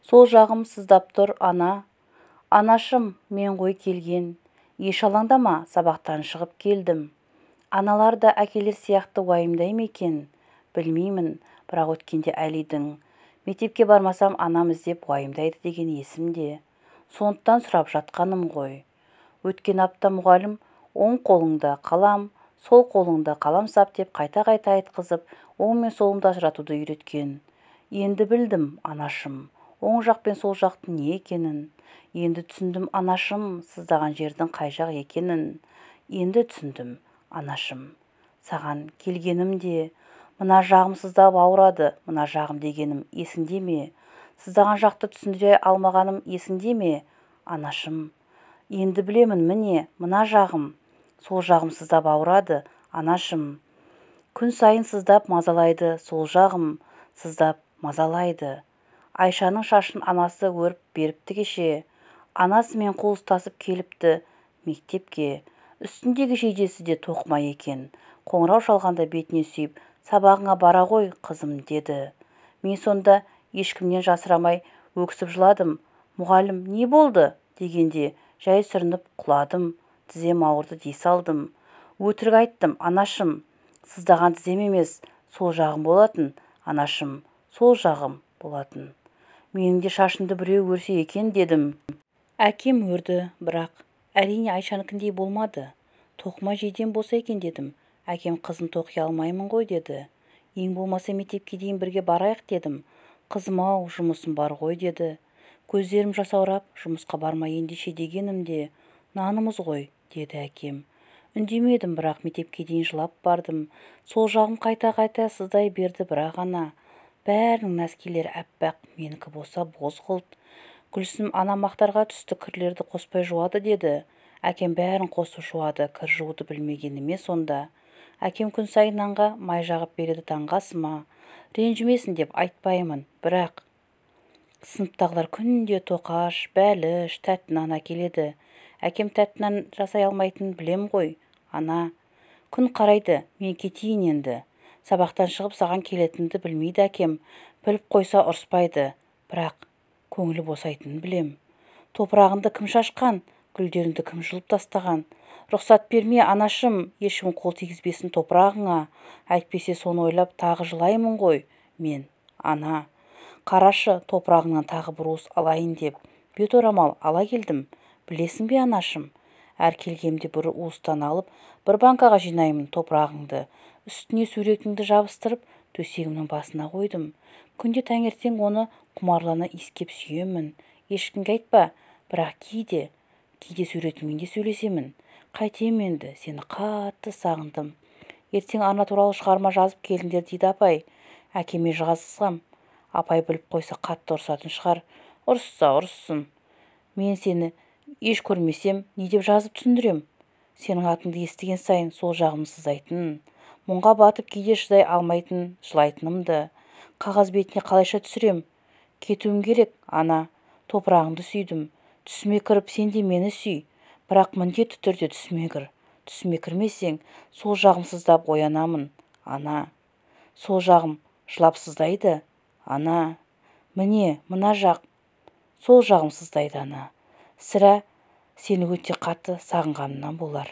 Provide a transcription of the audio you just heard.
Сол жағым сыздап тұр, ана. Анашым, мен ғой келген. Еш алаңдама, сабақтан шығып келдім. Аналар да әкелер сияқты уайымдай ма екен? Білмеймін, бірақ өткенде Әлидің мектепке бармасам анам іздеп уайымдайды деген есімде. Сондықтан сұрап жатқаным ғой. Өткен апта мұғалім оң қолыңда қалам, сол қолыңда қаламсап деп қайта-қайта айтқызып, оң мен солымды ажыратуды үйреткен. Енді білдім, анашым, оң жақ пен сол жақтың не екенін. Енді түсіндім, анашым, сыздаған жердің қай жақ екенін. Енді түсіндім, анашым. Саған келгенімде мына жағым сыздап ауырады, мына жағым дегенім есіңде ме? Сыздаған жақты түсіндіре алмағаным есіңде ме, анашым? Енді білемін, міне, мына жағым, сол жағым сыздап ауырады, анашым. Күн сайын сыздап мазалайды, сол жағым сыздап мазалайды. Айшаның шашын анасы өріп беріпті кеше. Анасымен қол ұстасып келіпті мектепке. Үстіндегі жейдесі де тоқыма екен. Қоңырау шалғанда бетіне сүйіп, сабағыңа бара ғой, қызым, деді. Мен сонда ешкімнен жасырамай өксіп жыладым. Мұғалім не болды дегенде жай сүрініп құладым, тізем ауырды дей салдым. Өтірік айттым, анашым. Сыздаған тізем емес, сол жағым болатын, анашым, сол жағым болатын. Менің де шашымды біреу өрсе екен дедім. Әкем өрді, бірақ әрине Айшанікіндей болмады. Тоқыма жейдем болса екен дедім. Әкем қызын тоқи алмаймын ғой деді. Ең болмаса мектепке дейін бірге барайық дедім. Қызым-ау, жұмысым бар ғой деді. Көздерім жасаурап, жұмысқа барма ендеше дегенімде, нанымыз ғой, деді әкем. Үндемедім, бірақ мектепке дейін жылап бардым. Сол жағым қайта-қайта сыздай берді бірақ ана. Бәрінің нәскилері әппақ, менікі болса бозғылт. Гүлсім ана мақтарға түсті кірлерді қоспай жуады деді. Әкем бәрін қосып жуады, кір жууды білмегеніме сонда. Әкем күн сайын нанға май жағып береді таңғы асыма. Ренжімесін деп айтпаймын, бірақ сыныптағылар күнде тоқаш, бәліш, тәтті нан әкеледі. Әкем тәтті нан жасай алмайтынын білем ғой, ана. Күн қарайды, мен кетейін енді. Сабақтан шығып саған келетінімді білмейді әкем. Біліп қойса ұрыспайды, бірақ көңілі босайтынын білем. Топырағыңды кім шашқан, гүлдеріңді кім жұлып тастаған? Рұқсат берме, анашым, ешкім қол тигізбесін топырағыңа. Әйтпесе соны ойлап тағы жылаймын ғой мен, ана. Қарашы, топырағыңнан тағы бір уыс алайын деп бет орамал ала келдім. Білесің бе, анашым? Әр келгенімде бір уыстан алып, бір банкаға жинаймын топырағыңды. Үстіне суретіңді жабыстырып, төсегімнің басына қойдым. Күнде таңертең оны құмарлана иіскеп сүйемін. Ешкімге айтпа, бірақ кейде суретіммен де сөйлесемін. Қайтем енді, сені қатты сағындым. Ертең ана туралы шығарма жазып келіңдер дейді апай. Әкеме жазсам, апай біліп қойса қатты ұрсатын шығар. Ұрысса ұрыссын. Мен сені еш көрмесем, не деп жазып түсіндірем? Сенің атыңды естіген сайын сол жағым сыздайтын. Мұңға батып кейде шыдай алмайтын, жылайтынымды. Қағаз бетіне қалайша түсірем? Кетуім керек, ана. Топырағыңды сүйдім. Түсіме кіріп сен де мені сүй. Бірақ міндетті түрде түсіме кір. Түсіме кірмесең, сол жағым сыздап оянамын, ана. Сол жағым жылап сыздайды, ана. Міне, мына жақ. Сол жағым сыздайды, ана. Сірә, сені өте қатты сағынғанымнан болар.